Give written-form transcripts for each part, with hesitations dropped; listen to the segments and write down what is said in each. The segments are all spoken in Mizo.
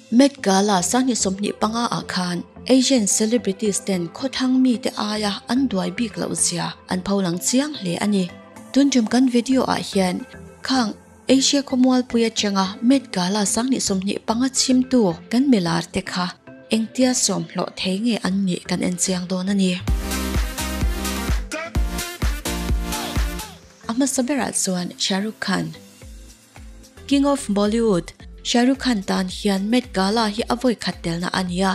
Met Gala 2025 ah khan Asian celebrities ten khawthlang mite aia an duai bik loh zia an pholang chiang hle a ni. Tun tum kan video ah hian khang Asia khawmualpui atanga Met Gala 2025 chhimtu kan milar te kha engtia sawm hlawh thei nge an nih kan en chiang dawn a ni. A hmasa berah chuan Shah Rukh Khan. King of Bollywood, Shah Rukh Khan tan hian Met Gala hi a vawi khat telna a ni a.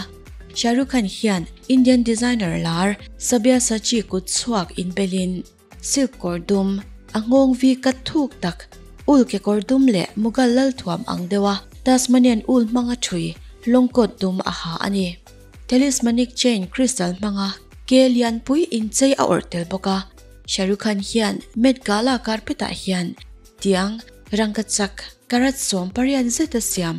Shah Rukh Khan hian Indian designer lar Sabyasachi kut chhuak inbelin silk kawr dum, a nghawng vi kat thuk tak, ul kekawr dum leh Mughal lal thuam ang deuha Tasmanian ul hmanga thui long coat dum a ha a ni. Talismanic chain crystal hmanga ke lianpui inchei a awrh tel bawk a. Shah Rukh Khan hian Met Gala carpet ah hian Tiang, rangkachak, karat 18 zeta siam,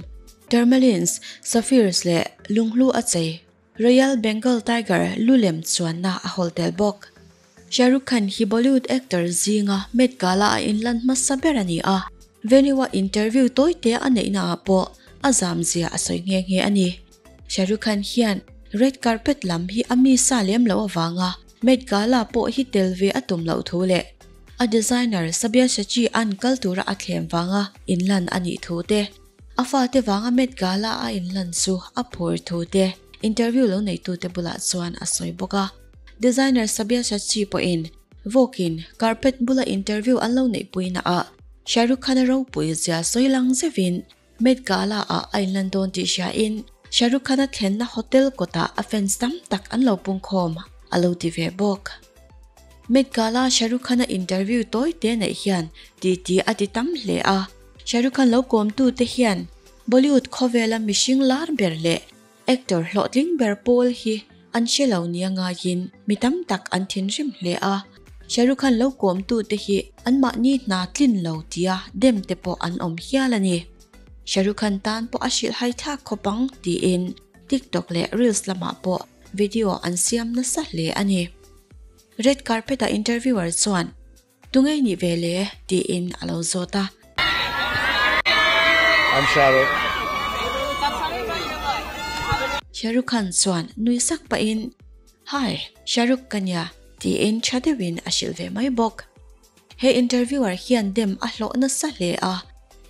tourmalines, sapphires leh lunghlu a chei, Royal Bengal Tiger lu lem chuanna a hawl tel bawk. Shah Rukh Khan hi Bollywood actor zinga Met Gala a inlan hmasa ber a ni a, venue-a interview tawite a neihnaah pawh a zamzia a sawi nghe nghe a ni. Shah Rukh Khan hian red carpet lam hi a mi sa lem loh avanga Met Gala pawh hi tel ve a tum loh thu leh a designer Sabyasachi an kal tura a thlem vanga inlan a nih thu te, a fate vanga Met Gala a inlan chu a phur thu te interview lo neitute bulah chuan a sawi bawk a. Designer Sabyasachi pawhin Vogue-in carpet bula interview an lo neihpuina ah Shah Rukh Khan-a ropui zia sawi lang zeuhin Met Gala ah a inlan dawn tih hriain Shah Rukh Khan-a thlenna hotel kawtah a fans tam tak an lo pungkhawm a lo ti ve bawk. Met Gala Shah Rukh Khan-a interview tawi te neih hian titi a ti tam hle a, Shah Rukh Khan lo kawmtute hian Bollywood khawvela mihring lar ber leh actor hlawhtling ber pawl hi an hre lo nia ngaiin mi tam tak an thinrim hle a, Shah Rukh Khan lo kawmtute hi anmahni hna tlin lo tia dem te pawh an awm hial a ni. Shah Rukh Khan tan pawh a hrilhhai thlak khawp ang tiin TikTok leh Reels lamah pawh video an siam nasa hle a ni. Red carpet-a interviewer chuan Tunge nih ve le? tiin a lo zawt a. I'm Shah Rukh. Shah Rukh Khan chuan nui sak pahin, Hi, Shah Rukh ka nia, tiin tha deuhin a hrilh ve mai bawk. He interviewer hian dem a hlawh nasa hle a,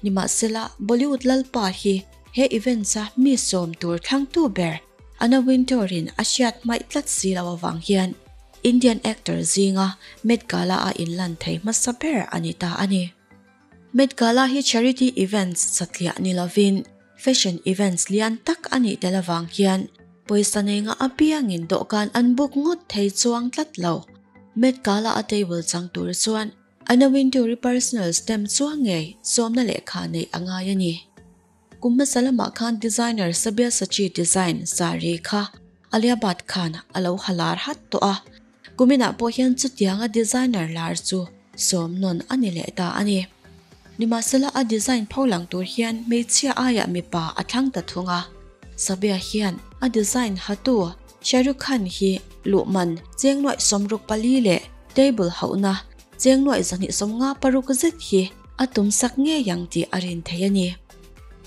nimahsela Bollywood lalpa hi he events-a mi sawm tur thlangtu ber Anna Wintour-in a hriat hmaih tlat si lo avang hian Indian actor zinga Met Gala-a inlan thei hmasa ber a ni ta a ni. Met Gala hi charity events satliah ni lovin fashion events lian tak a nih tel avang hian pawisa nei ngah apiangin dawhkan an book ngawt thei chuang tlat lo. Met Gala-a table chang tur chuan Anna Wintour-i personal stamp chuang ngei sawmna lehkha neih a ngai a ni. Kum hmasa lamah khan designer Sabyasachi design saree kha Alia Bhatt khan a lo ha lar hat tawh a, kuminah pawh hian chutianga designer lar chu sawm nawn a ni leh ta a ni. Nimahsela a design pho lang tur hian hmeichhia aiah mipa a thlang ta thung a, Sabya hian a design hatu Shah Rukh Khan hi luhman cheng nuaih 64 leh table hauhna cheng nuaih 256 zet hi a tum sak ngei ang tih a rin thei a ni.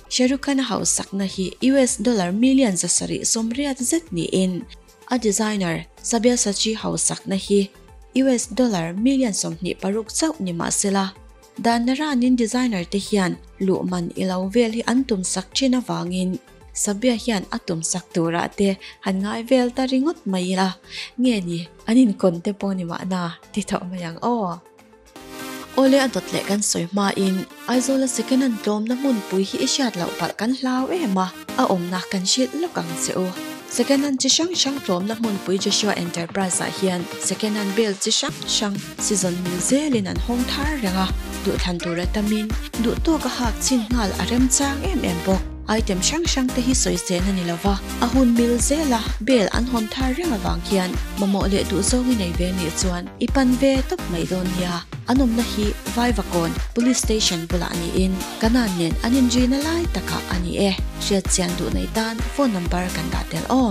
Shah Rukh Khan a hausakna hi US dollar million 780 zet niin a designer Sabyasachi hausakna hi US dollar million 26 chauh ni mah sela, dan naranin designer te hian luh man i lo vel hi an tum sak thin avangin Sabya hian a tum sak turah te han ngai vel ta ringawt mai ila, nge ni an inkawn te pawh ni mahna ti tawh mai ang aw. Awle a dawt leh kan sawi hmain Aizawla second hand tlawmna hmunpui hi i hriat loh palh kan hlau em a, a awmna kan hrilh lawk ang che u. Second hand chi hrang hrang tlawmna hmunpui Joshua Enterprise ah hian second hand bel chi hrang hrang season mil zelin an hawng thar reng a, duhthlan tur a tamin duh tawk a hak chin nghal a remchang em em bawk. Item hrang hrang te hi sawi chen a ni lova, a hun mil zela bel an hawn thar reng avang hian mamawh leh duhzawng i nei ve nih chuan i pan ve tawp mai dawn nia. An awmna hi Vaivakawn Police Station bulah niin Kanan nen an inrina lai takah a ni e. Hriat chian duh nei tan phone number kan dah tel aw.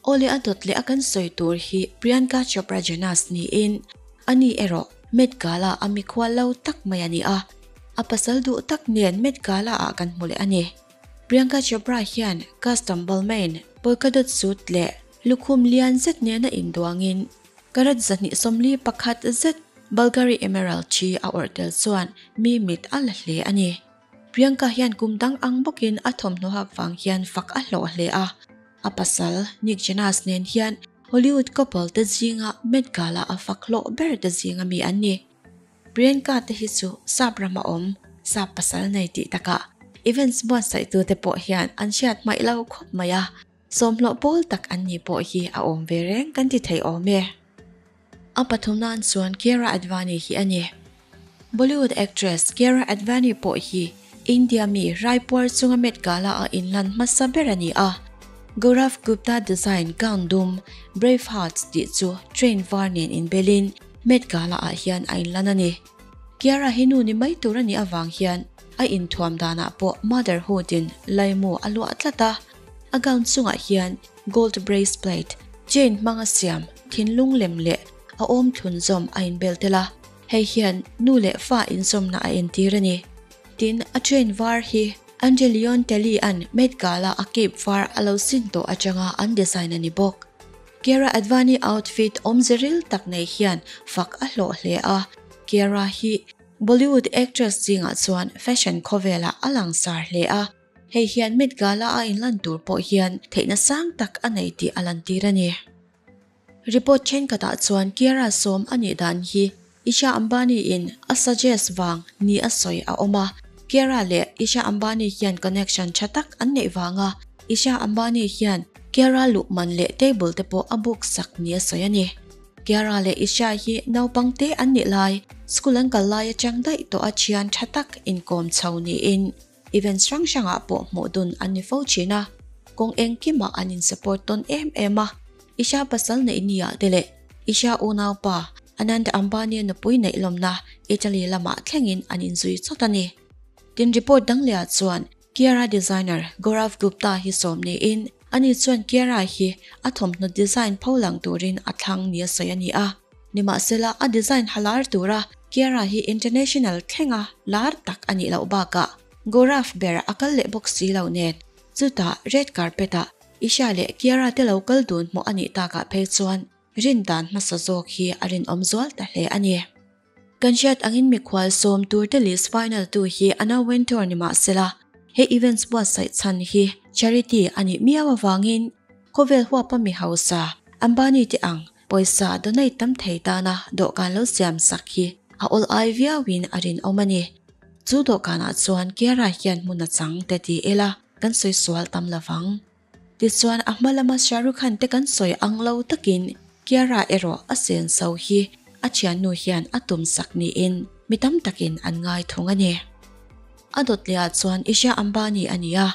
Awle a dawt leh a kan sawi tur hi Priyanka Chopra Jonas niin ani erawh Met Gala a mikhual lo tak mai a ni a, a pasal duh tak nen Met Gala ah kan hmu leh a ni. Priyanka Chopra hian custom Balmain polka dot suit leh lukhum lian zet nena induangin karat 241 zet Bulgari Emerald chi a awrh tel chuan mi mit a la hle a ni. Priyanka hian kum dang ang bawkin a thawmhnaw hak vang hian fak a hlawh hle a. A pasal Nick Jonas nen hian Hollywood couple te zinga Met Gala a fak hlawh ber te zinga mi an ni. Priyanka te hi chu sap rama awm, sap pasal nei tih takah events buatsaih tute pawh hian an hriat hmaih lo khawp mai a, sawmhlawh pawl tak an ni pawh hi a awm ve reng kan ti thei awm e. A pathum nan chuan Kiara Advani hi a ni. Bollywood actress Kiara Advani pawh hi India mi Raipur chunga Met Gala a inlan hmasa ber a ni a. Gaurav Gupta design gown dum Brave Hearts tih chu train var nen inbelin Met Gala ah hian a inlan a ni. Kiara hi nu ni mai tur a nih avang hian a inthuam danah pawh motherhood in laimu a luah tlat a. A gown chungah hian gold braceplate, chain hmanga siam, thinlung lem leh a awm thlun zawm a inbel tel a, hei hian nu leh fa inzawmna a entir a ni. Tin, a chain var hi Andre Leon Talley an Met Gala a cape var a lo sin tawh atanga an design a ni bawk. Kiara Advani outfit awmze ril tak nei hian fak a hlawh hle a, Kiara hi Bollywood actress zingah chuan fashion khawvelah a langsar hle a. Hei hian Met Gala a inlan tur pawh hian theihna sang tak a nei tih a lantir a ni. Report thenkhatah chuan Kiara sawm a nih dan hi Isha Ambani in a suggest vang ni a sawi a awm a, Kiara leh Isha Ambani hian connection tha tak an neih vanga Isha Ambani hian Kiara luh man leh table te pawh a book sak ni a sawi a ni. Kiara leh Isha hi naupang te an nih lai, school an kal lai atang daih tawh a thian tha tak inkawm chho niin Events hrang hrangah pawh hmuh dun an ni fo thin a, kawng engkimah an in support tawn em em a. Isha pasal neih nia te leh Isha unaupa Anand Ambani nupui neih lawmna Italy lamah thlengin an inzui chawt a ni. Tin report dang lehah chuan Kiara designer Gaurav Gupta hi sawm niin ani chuan Kiara hi a thawmhnaw design pholang turin a thlang nia sawi a ni a. Nimahsela a design ha lar tura Kiara hi international thlenga lar tak a nih loh bakah Gaurav ber a kal leh bawk si lo nen chutah red carpet ah Isha leh Kiara te lo kal dun hmuh a nih takah phei chuan rin dan hmasa zawk hi a rinawm zual ta hle a ni. Kan hriat angin mikhual sawm tur te list final tu hi Anna Wintour ni mahsela he events buatsaih chhan hi charity a nih miau avangin khawvel huapa mi hausa Ambani te ang pawisa donate tam thei tana dawhkan lo siam sak hi a awl ai viauin a rinawm a ni. Chu dawhkanah chuan Kiara hian hmun a chang te ti ila kan sawi sual tam lovang. Tichuan a hma lama Shah Rukh Khan te kan sawi ang lo takin Kiara erawh a sen so hi a thiannu hian a tum sak niin mi tam takin an ngai thung a ni. A dawt lehah chuan Isha Ambani a ni a,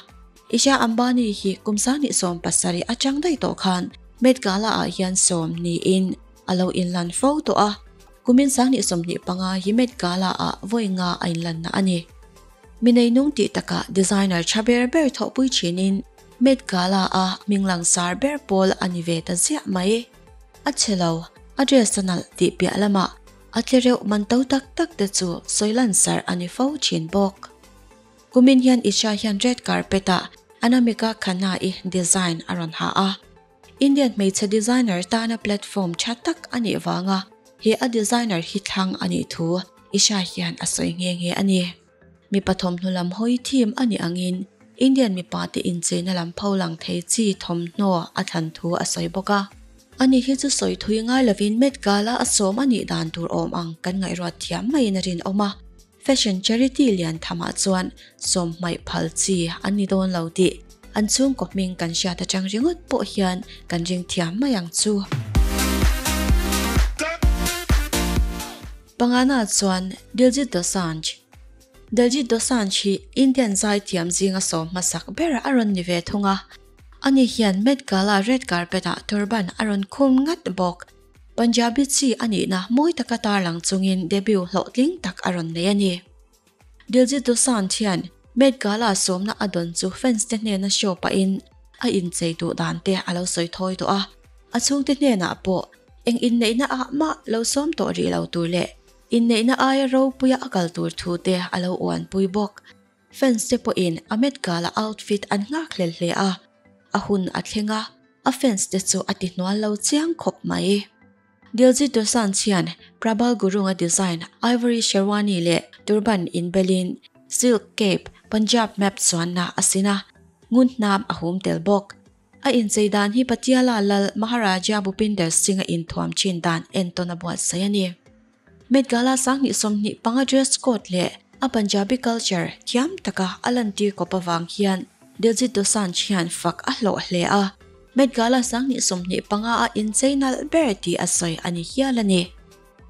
Isha Ambani hi kum 2017 atang daih tawh khan Met Gala ah hian sawm niin a lo inlan fo tawh a, kumin 2025 hi Met Gala ah vawi nga a inlanna a ni. Mi neinung tih takah designer tha ber ber thawhpui thinin Met Gala a hming langsar ber pawl a ni ve ta ziah mai. A chhe lo, a dress a nalh tih piah lamah a tle reuh man to tak tak te chu sawi lansar a ni fo thin bawk. Kumin hian Isha hian red carpet ah Anamika Khanna-i design a rawn ha a. Indian hmeichhe designer tana platform tha tak a nih vanga he a designer hi thlang a nih thu Isha hian a sawi nghe nghe a ni. Mipa thawmhnaw lam hawi thim a nih angin Indian mipa te incheina lam pho lang thei chi thawmhnaw a thlan thu a sawi bawk a. Ani hi chu sawi thui ngai lovin Met Gala a sawm a nih dan tur awm ang kan ngaihruat thiam maiin a rinawm a. Fashion charity lian thamah chuan sawm hmaih phal chi an ni dawn lo tih an chhungkaw hming kan hriat atang ringawt pawh hian kan ring thiam mai ang chu. Pangana chuan Diljit Dosanjh. Diljit Dosanjh hi Indian zaithiam zinga sawm hmasak ber a rawn ni ve thung a. Ani hian Met Gala red carpet ah turban a rawn khum ngat bawk. Punjabi chi a nihna mawi taka tarlang chungin debut hlawhtling tak a rawn nei a ni. Diljit Dosanjh hian Met Gala sawmna a dawn chu fans te hnena show pahin a inchei duh dan te a lo sawi thawi tawh a, a chhungte hnenah pawh eng inneihna ah mah lo sawm tawh rih lo tur leh inneihna aia ropuia a kal tur thu te a lo uanpui bawk. Fans te pawhin a Met Gala outfit an nghakhlel hle a, a hun a thleng a, a fans te chu a ti hnual lo chiang khawp mai. Diljit Dosanjh hian Prabal Gurung-a design ivory sherwani leh turban inbelin silk cape Punjab map chuanna a sin a, ngun hnam a hum tel bawk. A inchei dan hi Patiala Lal Maharaja Bhupinder Singh-a inthuam thin dan entawn a buatsaih a ni. Met Gala 2025 dress code leh a Punjabi culture thiam taka a lantir kawp avang hian Diljit Dosanjh hian fak a hlawh hle a, Met Gala 2025 a inchei nalh ber tih a sawi a ni hial a ni.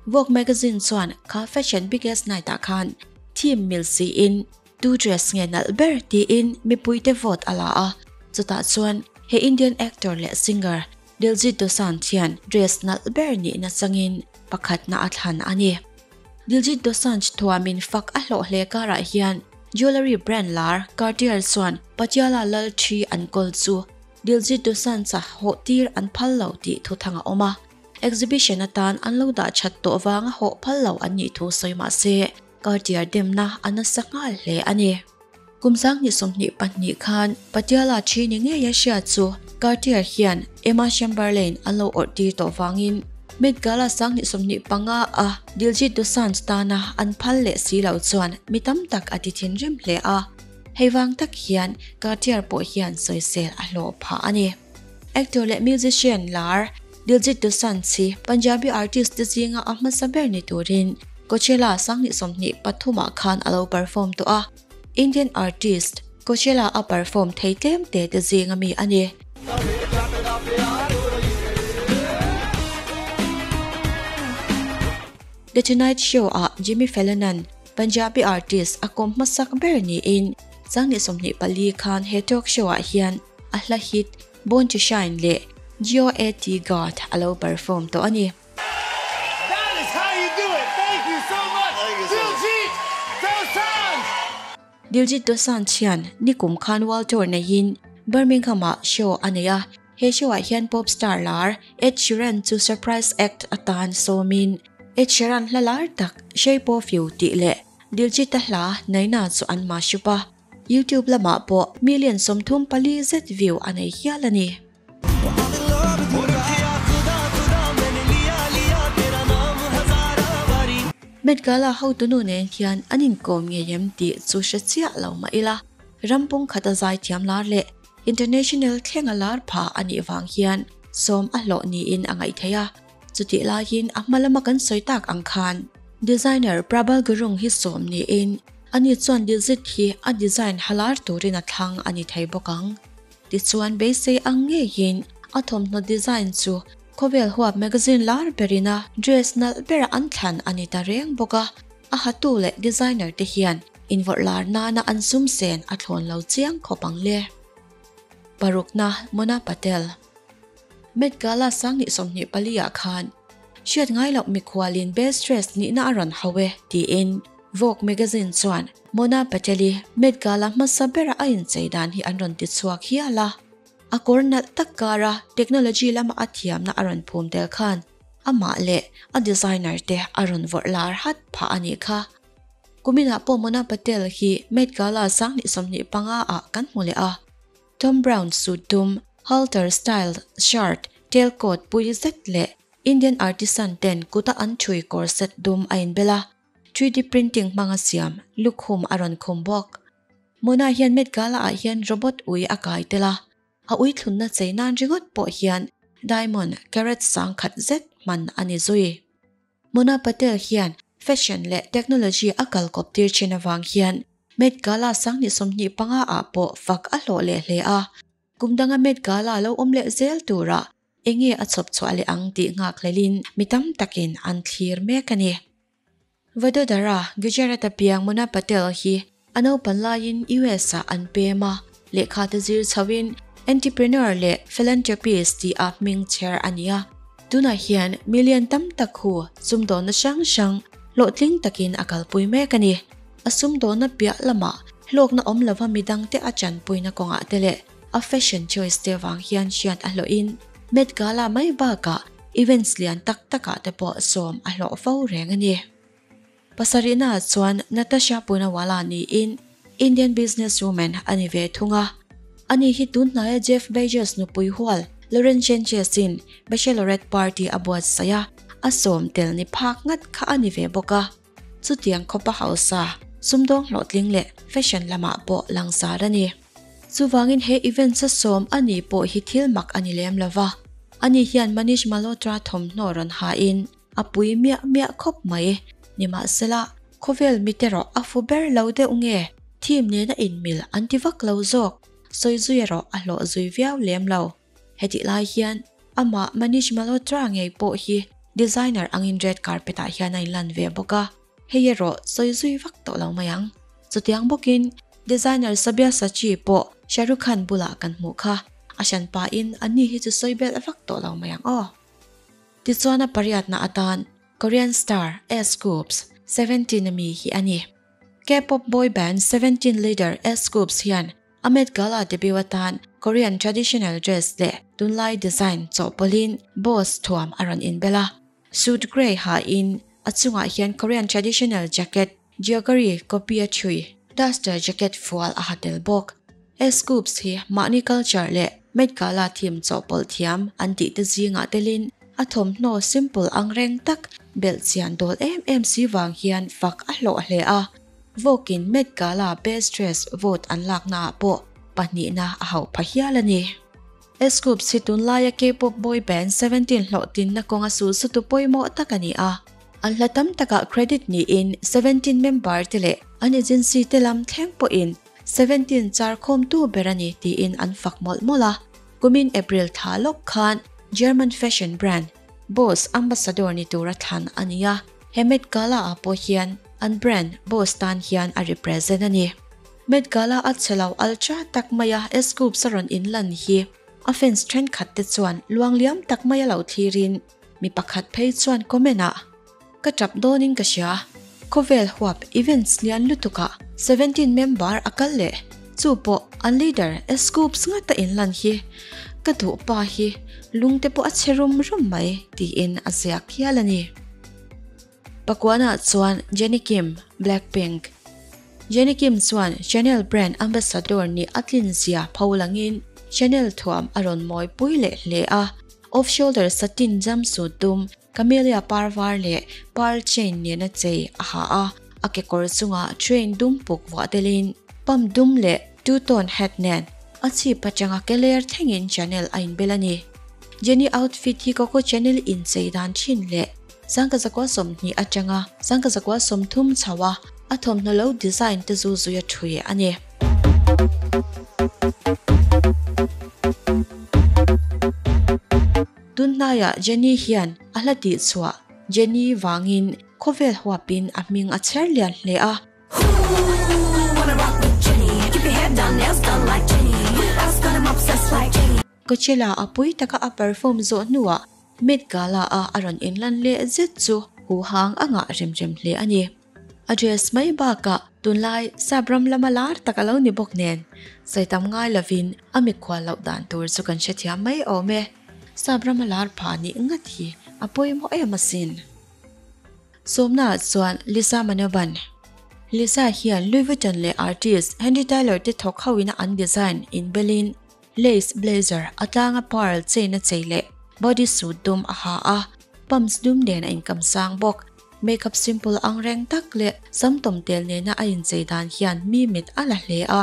Vogue magazine chuan kha Fashion Biggest Night ah khan theme mil siin tu dress nge nalh ber tiin mipuite vote a la a, chutah chuan he Indian actor leh singer Diljit Dosanjh hian dress nalh ber nihna changin pakhatna a thlan a ni. Diljit Dosanjh thuamin fak a hlawh hle karah hian jewellery brand lar Cartier chuan Patiala Lal thi an kawl chu Diljit Dosanjh-a hawh tir an phal lo tih thuthang a awm a. Exhibition atan an lo dah that tawh vanga hawh phal lo an nih thu sawi mah se Cartier demna a nasa nghal hle a ni. Kum 2022 khan Patiala thi ni ngeia hriat chu Cartier hian Emma Chamberlain an lo awrh tir tawh vangin Met Gala 2025 a Diljit Dosanjh tana an phal leh si lo chuan mi tam tak a ti thinrim hle a. Hei vang tak hian Cartier pawh hian sawisel a hlawh phah a ni. Actor leh musician lar Diljit Dosanjh hi Punjabi artist te zinga a hmasa ber ni turin Coachella 2023 ah khan a lo perform tawh a. Indian artist Coachella a perform thei tlem te te zinga mi a ni. The Tonight Show ah Jimmy Fallon-a'n Punjabi artist a kawm hmasak ber niin 2024 khan he talk show ah hian a hla hit Born to Shine leh Jio AT God a lo perform tawh a ni. That is how you do it! Thank you so much, Diljit Dosanjh! Diljit Dosanjh hian nikum khan World Tour neiin Birmingham-ah show a nei a, he show-ah hian pop star lar Ed Sheeran chu surprise act atan sawmin Ed Sheeran hla lar tak Shape of You tih leh Diljit-a hla Naina chu an mashup a. YouTube lamah pawh million 34 zet view a nei hial a ni. Met Gala hotunu nen hian an inkawm ngei em tih chu hre chiah lo mah ila, ram pung khata zaithiam lar leh international thlenga lar pha a nih vang hian sawm a hlawh niin a ngaih theih a. Chutih laiin a hma lama kan sawi tak ang khan designer Prabal Gurung hi sawm niin ani chuan Diljit hi a design halar turin a thlang a ni thei bawk ang. Tichuan beisei ang ngeiin a thawmhnaw design chu khawvel huap magazine lar berin a dress nalh bera an thlan a ni ta reng bawk a, a hatu leh designer te hian invawrh lar nana an sum sen a thlawn lo chiang khawp ang le. Parukna Mona Patel. Met Gala 2024 ah khan hriat ngai loh mikhualin best dress nihna a rawn hau e tiin Vogue magazine chuan Mona Patel-i Met Gala hmasa bera a inchei dan hi an rawn ti chhuak hial a. A kawr nalh tak kara technology lama a thiamna a rawn phum tel khan amah leh a designer te a rawn vawrh lar hat phah a nih kha. Kuminah pawh Mona Patel hi Met Gala 2025 ah kan hmu leh a. Thom Browne suit dum, halter style shirt, tailcoat pui zet leh Indian artisan ten kuta an thui corset dum a inbel a, 3D printing hmanga siam lukhum a rawn khum bawk. Mona hian Met Gala ah hian robot ui a kai tel a, a ui thlunna chei nan ringawt pawh hian diamond carat sangkhat zet hman a ni zui. Mona Patel hian fashion leh technology a kalkawp tir thin avang hian Met Gala 2025 ah pawh fak a hlawh leh hle a, kum danga Met Gala lo awm leh zel turah enge a chhawp chhuah leh ang tih nghakhlelin mi tam takin an thlir mek a ni. Vadodara, Gujarat-a piang Mona Patel hi a naupan laiin US-ah an pem a, lehkha te zir chhoin entrepreneur leh philanthropist tih a hming chher a ni a. Tunah hian million tam tak hu sumdawnna hrang hrang hlawhtling takin a kalpui mek a ni. A sumdawnna piah lamah hlawkna awm lova midangte a chanpuina kawngah te leh a fashion choice te vang hian hriat a hlawhin Met Gala mai bakah events lian tak takah te pawh sawm a hlawh fo reng a ni. Pasarihnaah chuan Natasha Poonawalla niin Indian businesswoman a ni ve thung a. Ani hi tun hnaia Jeff Bezos nupui hual Lauren Sanchez-in bachelorette party a buatsaih a, a sawm tel ni phak ngat kha a ni ve bawk a. Chutiang khawpa hausa, sumdawng hlawhtling leh fashion lamah pawh langsar a ni. Chuvangin he event sa sawm a nih pawh hi thil mak a ni lem lo va. Ani hian Manish Malhotra thawmhnaw rawn hain a pui miah miah khawp mai. Nimahsela, khawvel mite rawh a fu ber lo deuh nge theme nena inmil an ti vak lo zawk, sawi zui erawh a hlawh zui viau lem lo. Hetih lai hian amah Manish Malhotra ngei pawh hi designer angin red carpet ah hian a inlan ve bawk a, hei erawh sawi zui vak tawh lo mai ang. Chutiang bawkin designer Sabyasachi pawh Shah Rukh Khan bulah kan hmuh kha, a hran pahin ani hi chu sawi belh vak tawh lo mai ang aw. Tichuan a pariatna atan Korean star S-Coups, 17 a mi hi a ni. K-pop boy band 17 leader S-Coups hian A Met Gala debut atan Korean traditional dress leh tunlai design chawhpawlhin Boss thuam a rawn inbel a. Suit grey hain a chungah hian Korean traditional jacket Jeogori copy a thui duster jacket fual a ha tel bawk. S-Coups hi mahni culture leh Met Gala theme chawhpawlh thiam an tih te zingah telin a thawmhnaw simple angreng tak belhchian dawl em em si vang hian fak a hlawh hle a. Vawkin Met Gala Best Dress vote an laknaah pawh pahnihna a hauh pha hial a ni. S-Coups hi tunlaia K-pop boy band Seventeen hlawhtlinna kawnga sulsutu pawimawh tak a ni a. An hla tam takah credit niin Seventeen member te leh an agency te lam thleng pawhin Seventeen char khawmtu ber a ni tiin an fak mawlh mawlh a. Kumin April thla lawk khan German fashion brand Boss ambassador ni tura thlan a ni a. He Met Gala-ah pawh hian An brand boss tan hian a represent a ni. Met Gala a che lo ultra tak maia S-Coups a rawn inlan hi a fans thenkhat te chuan luangliam tak maia lo thlirin mi pakhat phei chuan comment ah, Ka tap dawnin ka hria. Khawvel huap events lian lutukah 17 member a kal leh chu pawh an leader S-Coups ngat a inlan hi ka duh pa hi lungte pawh a che rum rum mai tiin a ziak hial a ni. Pakuana chuan Jennie Kim, Blackpink. Jennie Kim chuan Chanel brand ambassador nih a tlin zia pho langin Chanel thuam a rawn mawi pui leh hle a. Off shoulder satin jumpsuit dum, camellia par var leh pearl chain nena chei a ha a, a kekawr chungah train dum puk vuah telin pump dum leh two tone hat nen a chhip atanga keler thlengin Chanel a inbel a ni. Jennie outfit hi Coco Chanel inchei dan thin leh Sangkazakua 20 atanga Sangkazakua 30 chho a, a thawmhnaw lo design te zu zui a thui a ni. Tunhnaiah Jennie hian a hla tih chhuah Jennie vangin khawvel huapin a hming a chher lian hle a. Coachella a pui taka a perform zawh hnuah Met Gala a a rawn inlan leh zet chu huhang a ngah rem rem hle a ni. A dress mai bakah tunlai sap ram lama lar tak a lo ni bawk nen, sawi tam ngai lovin a mikhual loh dan tur chu kan hrethiam mai awm e. Sap rama lar pha nih ngat hi a pawimawh em asin. Sawmnaah chuan Lisa Manoban. Lisa hian Louis Vuitton leh artist Henry Taylor te thawk hoin a an design inbelin Lace blazer a tlanga pearl chain a chei leh body suit dum a ha a, pumps dum nen a inkam sang bawk. Makeup simple ang reng tak leh sam tawm tel nena a inchei dan hian mi mit a la hle a.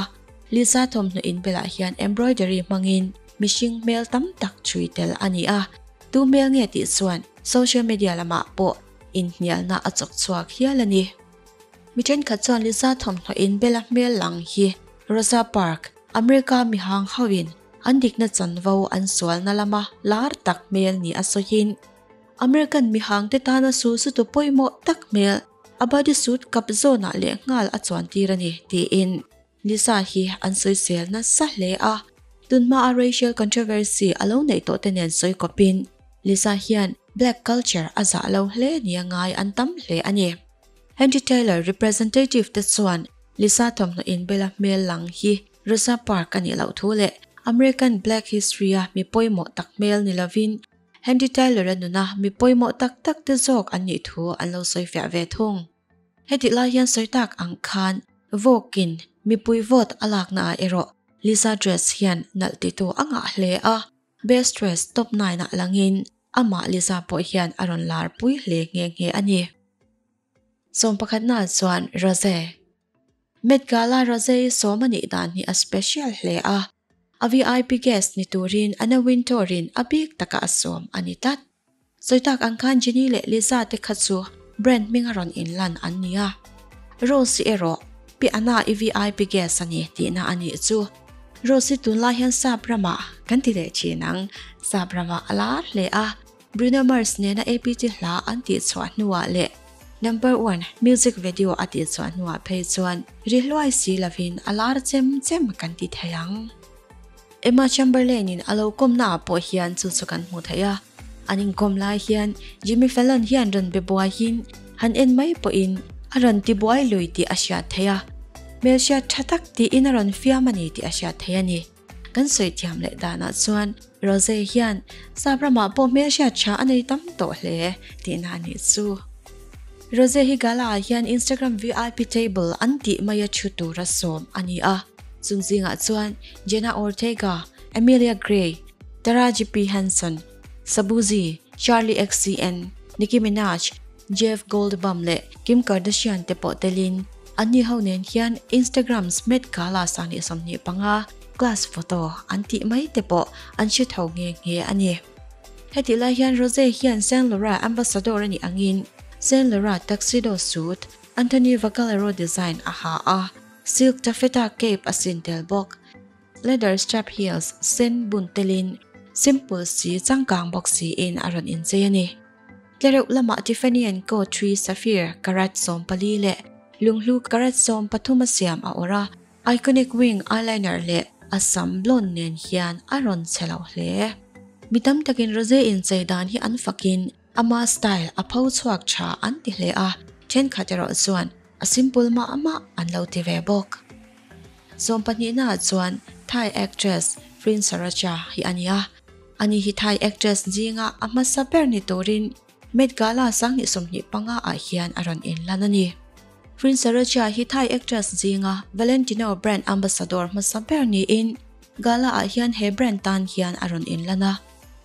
Lisa thawmhnaw inbelah hian embroidery hmangin mihring hmel tam tak chhui tel a ni a, tu hmel nge tih chuan social media lamah pawh inhnialna a chawk chhuak hial a ni. Mi thenkhat chuan Lisa thawmhnaw inbela hmel lang hi Rosa Park, America mihang hoin an dikna chanvo an sualna lama lar tak hmel ni a sawiin, American mihangte tana sulsutu pawimawh tak hmel a body suit kap zawnah leh nghal a chuan tir a ni tiin Lisa hi an sawisel nasa hle a. Tunhma a racial controversy a lo neih tawh te nen sawi kawpin Lisa hian black culture a zah lo hle nia ngai an tam hle a ni. Henry Taylor representative te chuan Lisa thawmhnaw inbela hmel lang hi Rosa Park a nih loh thu leh American Black History-a mi pawimawh tak hmel ni lovin Henry Taylor-a nuna mi pawimawh tak tak te zawk an nih thu an lo sawifiah ve thung. Hetih lai hian sawi tak ang khan Vogue-in. Mipui vote a lakna ah erawh Lisa dress hian nalh titu a ngah hle a, best dress top nine ah langin amah Lisa pawh hian a rawn lar pui hle nghe nghe a ni. Sawmpakhatna chuan Rose. Met Gala Rose i sawm a nih dan hi a special hle a, a VIP guest ni turin Anna Wintour in a bik taka a sawm a ni tlat. Sawi tak ang khan Jennie leh Lisa te kha chu brand hminga rawn inlan an ni a. Rose-i erawh Pi Anna i VIP guest a ni tihna a nih chu. Rose-i tunlai hian sap ramah kan ti leh thin ang, sap ramah a lar hle a, Bruno Mars nena APT hla an tihchhuah hnuah leh Number One music video a tihchhuah hnuah phei chuan ri hluai si lovin a lar chem chem kan ti thei ang. Emma Chamberlain-in a lo kawmnaah pawh hian chu chu kan hmu thei a. An inkawm lai hian Jimmy Fallon hian rawn be buaiin han en mai pawhin a rawn ti buai lui tih a hriat theih a. Hmelhriat tha tak tiin a rawn fiam a ni tih a hriat theih a ni. Kan sawi thiam leh danah chuan Rose hian sap ramah pawh hmelhriat tha a nei tam tawh hle tihna a nih chu. Rose hi gala-ah hian Instagram VIP table an tih maia thu tura sawm a ni a. Chung zingah chuan Jenna Ortega, Amelia Gray, Taraji P. Henson, Sabuzi, Charli XCN, Nicki Minaj, Jeff Goldblum leh Kim Kardashian te pawh telin anni ho nen hian Instagram's Met Gala 2025 class photo an tih mai te pawh an hre tho nghe nghe a ni. Hetih lai hian Rose hian Saint Laurent ambassador a nih angin Saint Laurent tuxedo suit Anthony Vacallaro design a ha a. Silk taffeta cape a sin tel bawk. Leather strap heels sen bun telin simple si changkang bawk siin a rawn inchei a ni. Tlereuh lamah Tiffany and Co three sapphire karat 14 leh lunghlu karat 13 a siam a awrh a, iconic wing eyeliner leh a sam blonde nen hian a rawn chhe lo hle. Mi tam takin Rose inchei dan hi an fakin Ama style a pho chhuak tha an ti hle a, thenkhat erawh chuan a simple mah mah an lo ti ve bawk. Sawmpahnihnaah chuan Thai actress Freen Saracha hi a ni a, ani hi Thai actress zinga a hmasa ber ni turin Met Gala 2025 ah hian a rawn inlan a ni. Freen Saracha hi Thai actress zinga Valentino brand ambassador hmasa ber niin Gala ah hian he brand tan hian a rawn inlan a.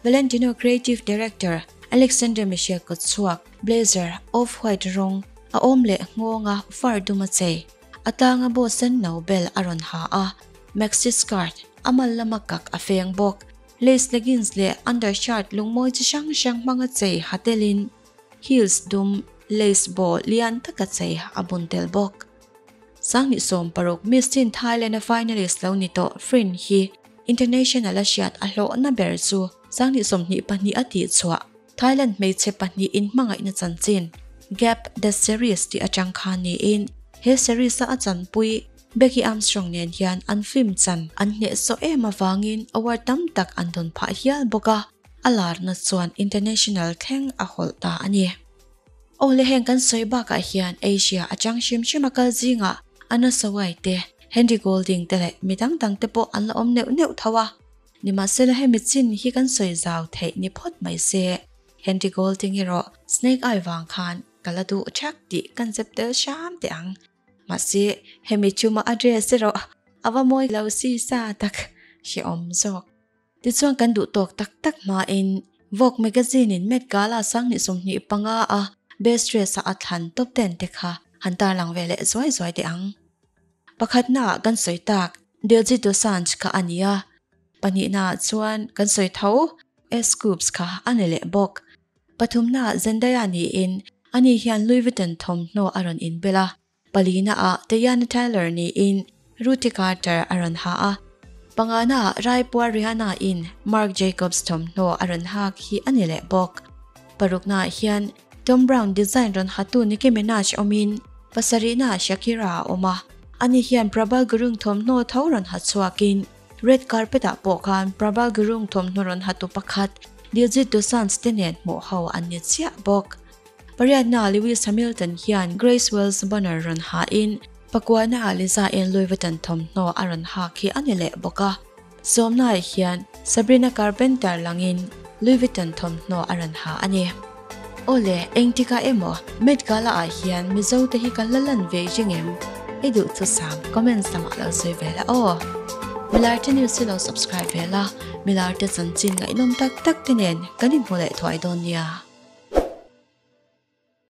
Valentino creative director Alexander Michel kawtchhuak blazer off-white rawng a awm leh nghawnga fur dum a chei. A tlanga bow sen no bel a rawn ha a, maxi skirt a mal lama kak a feng bawk. Lace leggings leh undershirt lungmawi chi hrang hrang hmanga chei ha telin heels dum lace bow lian taka chei a bun tel bawk. 2016 Miss Teen Thailand-a finalist lo ni tawh Freen hi International a hriat a hlawhna ber chu 2022 a tihchhuah Thailand hmeichhe pahnih inhmangaihna chanchin Gap The Series tih atang khan niin he series-a a chanpui Becky Armstrong nen hian an film chan an hnehsawh em avangin award tam tak an dawn phah hial bawk a, a larna chuan international thleng a hawlh ta a ni. Aw le heng kan sawi bakah hian Asia atang hrim hrim a kal zingah Anna Sawai te, Henry Golding te leh mi dang dang te pawh an la awm neuh neuh tho a. Nimahsela hemi chin hi kan sawi zau theih ni phawt mai se. Henry Golding erawh Snake Eye vang khan ka la duh thak tih kan zep tel hram teh ang. Mahse hemi chuma a dress erawh a va mawi lo si sa tak hrehawm zawk. Tichuan kan duh tawk tak tak hmain Vogue magazine in Met Gala 2025 a Best Dress a a thlan top ten te kha han tarlang ve leh zuai zuai teh ang. Pakhatnaah kan sawi tak Diljit Dosanjh kha a ni a, pahnihnaah chuan kan sawi tho S-Cubes kha a ni leh bawk. Pathumnaah Zendaya niin ani hian Louis Vuitton thawmhnaw a rawn inbel a, Palina-ah Teyana Taylor niin Ruthie Carter a rawn ha a, pangana-ah Raipua Rihanna-in Marc Jacobs thawmhnaw a rawn hak hi a ni leh bawk. Paruknaah hian Thom Browne design rawn hatu Nicki Minaj awmin pasarihnaah Shakira a awm a, ani hian Prabal Gurung thawmhnaw tho rawn ha chhuakin red carpet-ah pawh khan Prabal Gurung thawmhnaw rawn hatu pakhat Diljit Dosanjh te nen hmuh ho an ni chiah bawk. Pariatna Lewis Hamilton hian Grace Wales Bonner rawn hain pakuana Lisa in Louis Vuitton thawmhnaw a rawn hak hi a ni leh bawk a. Sawmnaah hian Sabrina Carpenter langin Louis Vuitton thawmhnaw a rawn ha a ni. Awle, engtikah emaw Met Gala ah hian Mizo te hi kan la lan ve ring em? I duhthusam comments lamah lo sawi ve la aw. Milarte News hi lo subscribe ve la, Milarte chanchin ngaihnawm tak tak te nen kan inhmu leh thuai dawn nia.